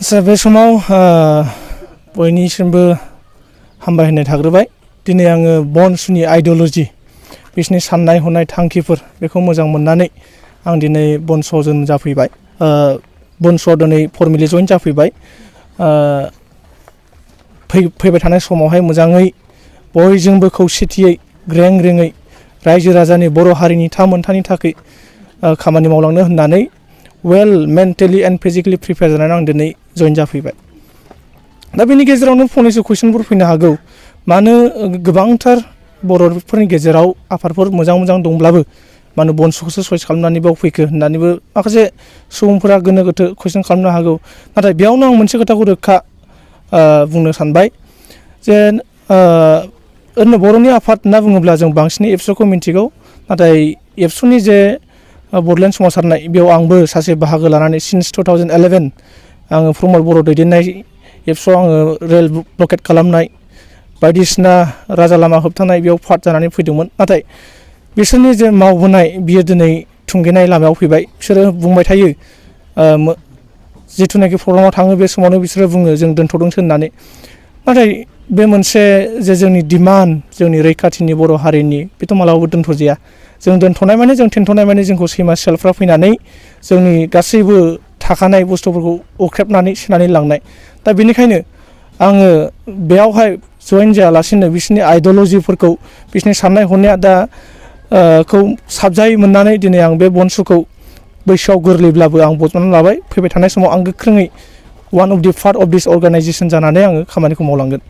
आच्चा बे समाव बयनिसिमबो हामबाय होननाय थाग्रोबाय। दिनै आङो बनसनि आइडिय'ल'जि बिसोरनि साननाय हनाय थांखिफोर बेखौ मोजां मोननानै आं दिनै बनसजों जाफैबाय। बनसआव दिनै फर्मेलि जइन जाफैबाय। फैबाय थानाय समावहाय मोजाङै बयजोंबो खौसेथियै ग्रें ग्रेङै रायजो राजानि बर' हारिनि थामोनथानि थाखाय खामानि मावलांनो होननानै well mentally and physically prepare जानानै आं दिनै जइन जाफैबाय। दा बेनि गेजेरावनो फंनैसो कुइसनफोर फैनो हागौ, मानो गोबांथार बर'फोरनि गेजेराव आफादफोर मोजां मोजां दंब्लाबो मानो बनसखौसो चइस खालामनानै बेयाव फैखो होननानैबो माखासे सुबुंफोरा गोनो गोथो कुइसन खालामनो हागौ। नाथाय बेयावनो आं मोनसे खोथाखौ रोखा बुंनो सानबाय जे ओरैनो बर'नि आफाद होनना बुङोब्ला जों बांसिनै एबसुखौ मिन्थिगौ। नाथाय एबसुनि जे बड'लेण्ड सोमावसारनाय बेयाव आंबो सासे बाहागो लानानै सिन्स 2011 आङो प्रमद बर' दैदेननाय एबसुआव आङो रेल ब्लकेट खालामनाय बायदिसिना राजा लामा होबथानाय बेयाव पार्ट जानानै फैदोंमोन। नाथाय बिसोरनि जे मावबोनाय बियो दिनै थुंगेनाय लामायाव फैबाय। बिसोरो बुंबाय थायो जिथुनाखि प्रग्रामाव थाङो बे समावनो बिसोरो बुङो जों दोनथ'दोंसो होननानै। नाथाय बे मोनसे जे जोंनि डिमान्ड जोंनि रैखाथिनि बर' हारिनि बेथ' मालाबाबो दोनथ'जाया। जों दोनथ'नाय माने जों थेनथ'नाय माने जोंखौ सैमा सियालफ्रा फैनानै जोंनि गासैबो थाखानाय बुस्थुफोरखौ अख्रेबनानै सेनानै लांनाय। दा बेनिखायनो आङो बेयावहाय जइन जायालासिनो बिसोरनि आइडिय'ल'जिफोरखौ बिसोरनि साननाय हनाया दा खौ साबजायै मोननानै दिनै आं बे बनसखौ बैसोआव गोरलैब्लाबो आं बजबनानै लाबाय। फैबाय थानाय समाव आं गोख्रोङै one of the part of this organisation जानानै आङो खामानिखौ मावलांगोन।